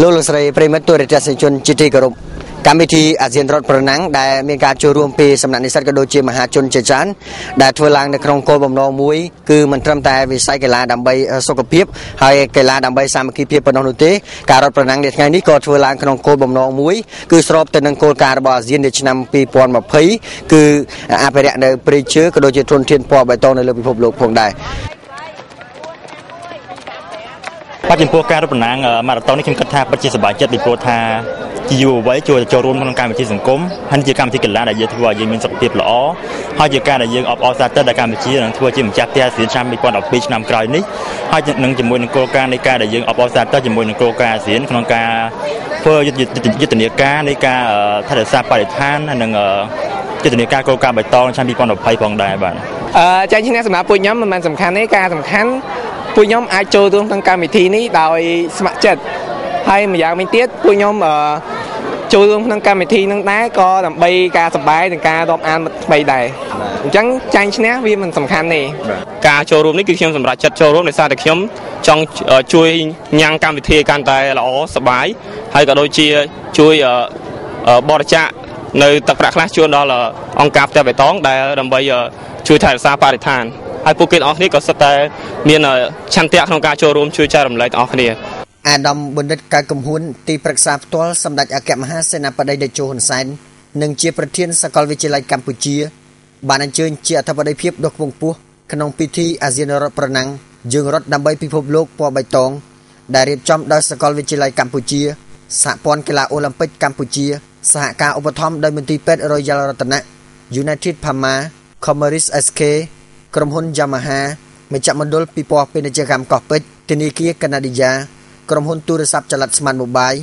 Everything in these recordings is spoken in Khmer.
លោកលោកស្រីប្រិមិត្តទូរទស្សនិកជនជាទីគោរពកម្មវិធីអាស៊ានរត់ប្រណាំងដែលមានការចូលរួមពីសំណាក់និស្សិតក៏ដូចជាមហាជនជាច្រើនដែលធ្វើឡើងនៅក្នុងគោលបំណងមួយគឺមិនត្រឹមតែវិស័យកីឡាដើម្បីសុខភាពហើយកីឡាដើម្បីសាមគ្គីភាពប៉ុណ្ណោះនោះទេការរត់ប្រណាំងនាថ្ងៃនេះក៏ធ្វើឡើងក្នុងគោលបំណងមួយគឺស្របទៅនឹងគោលការណ៍របស់អាស៊ាននៅឆ្នាំ2020គឺអភិរក្សនៅព្រៃឈើក៏ដូចជាធនធានពណ៌បៃតងនៅលើពិភពលោកផងដែរបាទចំពោះការរត់ប្រណាំងម៉ារ៉ាតុងនេះខ្ញុំគិតថាពិតជាសប្បាយចិត្តពីព្រោះថាជាយុវវ័យជួយចូលរួមក្នុងកម្មវិធីសង្គមហើយជាកម្មវិធីកីឡាដែលយើងធ្វើឲ្យយើងមានសុខភាពល្អហើយជាការដែលយើងអបអរសាទរដែលកម្ពុជានឹងធ្វើជាម្ចាស់ផ្ទះអាស៊ានឆ្នាំ2012ឆ្នាំក្រោយនេះហើយនឹងជាមួយនឹងគោលការណ៍នៃការដែលយើងអបអរសាទរជាមួយនឹងគោលការណ៍អាស៊ានក្នុងការធ្វើយុទ្ធនាការនៃការថែរក្សាបរិស្ថាននិងយុទ្ធនាការគោលការណ៍បៃតងឆ្នាំ2020ផងដែរបាទចាញ់ឈ្នះសម្រាប់ពួកខ្ញុំមិនមែនសំខាន់ទេការសំខាន់ពួកខ្ញុំអាចចូលរួមក្នុងកម្មវិធីនេះដោយស្ម័គ្រចិត្តហើយម្យ៉ាងវិញទៀតពួកខ្ញុំចូលរួមក្នុងកម្មវិធីនឹងដែរក៏ដើម្បីការសប្បាយនិងការរាប់អានថ្មីដែរអញ្ចឹងចាញ់ឈ្នះវាមិនសំខាន់ទេការចូលរួមនេះគឺខ្ញុំសម្រេចចិត្តចូលរួមដោយសារតែខ្ញុំចង់ជួយញ៉ាំងកម្មវិធីកាន់តែល្អសប្បាយហើយក៏ដូចជាជួយបរិច្ចាគនៅទឹកប្រាក់ខ្លះជូនដល់អង្គការផ្ទះបៃតងដែលដើម្បីជួយថែរក្សាបរិស្ថានហើយពួកគេទាំងអស់គ្នាក៏សុទ្ធតែមានឆន្ទៈក្នុងការចូលរួមជួយចែករំលែកទាំងអស់គ្នាអាដាមបណ្ឌិតកៅកំហួនទីប្រឹក្សាផ្ទាល់សម្ដេចអគ្គមហាសេនាបតីតេជោហ៊ុនសែននិងជាប្រធានសាកលវិទ្យាល័យកម្ពុជាបានអញ្ជើញជាអធិបតីភាពដ៏ខ្ពង់ខ្ពស់ក្នុងពិធីអាស៊ានរត់ប្រណាំងយើងរត់ដើម្បីពិភពលោកពណ៌បៃតងដែលរៀបចំដោយសាកលវិទ្យាល័យកម្ពុជាសហព័ន្ធកីឡាអូឡ িম্প ិកកម្ពុជាសហការឧបត្ថម្ភដោយមន្ទីរពេទ្យ Royal Ratana United Pharma Commerce SK ក្រុមហ៊ុន Yamaha មជ្ឈមណ្ឌលពិព័រណ៍ពាណិជ្ជកម្មកោះពេជ្រធនាគារកាណាឌីយ៉ាក្រុមហ៊ុនទូរស័ព្ទចល័ត Smart Mobile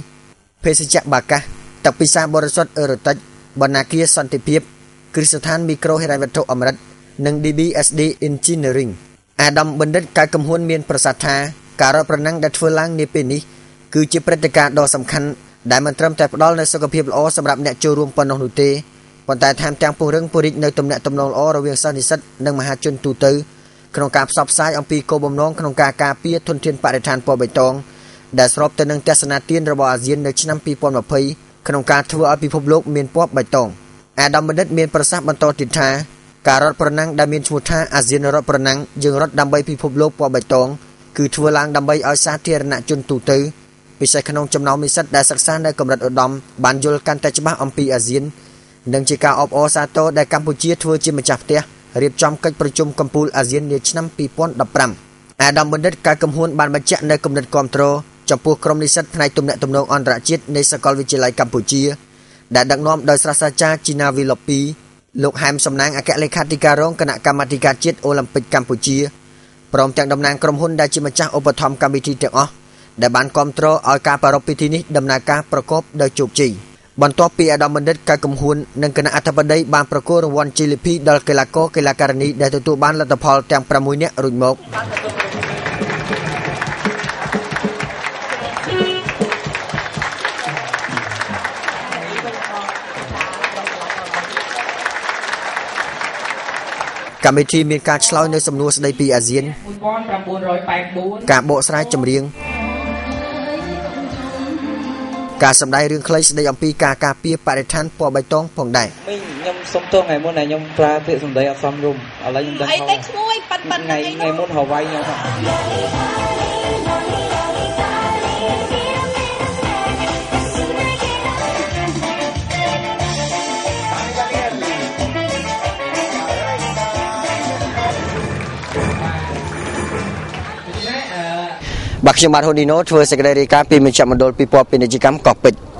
ភេសជ្ជៈបាកាសទឹកពិសាបរិសុទ្ធអឺរ៉ូតិចបណ្ណាគារសន្តិភាពគ្រឹះស្ថានមីក្រូហិរញ្ញវត្ថុអមរិតនិង DBSD Engineering អាដាមបណ្ឌិតកៅកំហួនមានប្រសាសន៍ថាការរត់ប្រណាំងដែលធ្វើឡើងនាពេលនេះគឺជាព្រឹត្តិការណ៍ដ៏សំខាន់ដែលមិនត្រឹមតែផ្ដល់នូវសុខភាពល្អសម្រាប់អ្នកចូលរួមប៉ុណ្ណោះនោះទេប៉ុន្តែថែមទាំងពង្រឹងពង្រីកនៅទំនាក់ទំនងល្អរវាងសិស្សនិស្សិតនិងមហាជនទូទៅក្នុងការផ្សព្វផ្សាយអំពីគោលបំណងក្នុងការការពារធនធានបរិស្ថានពណ៌បៃតងដែលស្របទៅនឹងទស្សនទានរបស់អាស៊ាននៅឆ្នាំ2020ក្នុងការធ្វើឲ្យពិភពលោកមានពណ៌បៃតងអាដាមបណ្ឌិតមានប្រសាសន៍បន្តទៀតថាការរត់ប្រណាំងដែលមានឈ្មោះថាអាស៊ានរត់ប្រណាំងយើងរត់ដើម្បីពិភពលោកពណ៌បៃតងគឺធ្វើឡើងដើម្បីឲ្យសាធារណជនទូទៅពិសេសក្នុងចំណោមនិស្សិតដែលសិក្សានៅកម្រិតឧត្តមបានយល់កាន់តែច្បាស់អំពីអាស៊ាននិងជាការអបអរសាទរដែលកម្ពុជាធ្វើជាម្ចាស់ផ្ទះរៀបចំកិច្ចប្រជុំកំពូលអាស៊ាននាឆ្នាំ2015អាដាមបណ្ឌិតកៅកំហួនបានបញ្ជាក់នៅគំនិតគាំទ្រចំពោះក្រុមនិស្សិតផ្នែកទំនាក់ទំនងអន្តរជាតិនៃសាកលវិទ្យាល័យកម្ពុជាដែលដឹកនាំដោយសាស្ត្រាចារ្យជីណាវីឡូពីលោកហែមសំណាងអគ្គលេខាធិការរងគណៈកម្មាធិការជាតិអូឡ িম্প ិកកម្ពុជាព្រមទាំងតំណាងក្រុមហ៊ុនដែលជាម្ចាស់ឧបត្ថម្ភកម្មវិធីទាំងអស់ដែលបានគាំទ្រឲ្យការប្រារព្ធពិធីនេះដំណើរការប្រកបដោយជោគជ័យបន្ទាប់ពីអាដាមបណ្ឌិតកៅកំហួននិងគណៈអធិបតីបានប្រគល់រង្វាន់ជ័យលាភីដល់កីឡាករកីឡាការិនីដែលទទួលបានលទ្ធផលទាំង6នាក់រួចមកកម្មវិធីមានការឆ្លើយនៅសំណួរស្ដីពីអាស៊ានការបកស្រាយចម្រៀងការសម្ដែងរឿងខ្លីស្ដីអំពីការការពារបរិស្ថានពណ៌បៃតងផងដែរខ្ញុំសុំទោសថ្ងៃមុនដែលខ្ញុំប្រើពាក្យសម្ដីអត់សមរម្យឥឡូវខ្ញុំដឹងអីទេក្មួយប៉ិនៗថ្ងៃមុនហវ៉ៃខ្ញុំបាទខ្ញុំបាទហ៊ុនឌីណូធ្វើសេចក្តីរាយការណ៍ពីមជ្ឈមណ្ឌលពិព័រណ៍ពាណិជ្ជកម្មកោះពេជ្រ។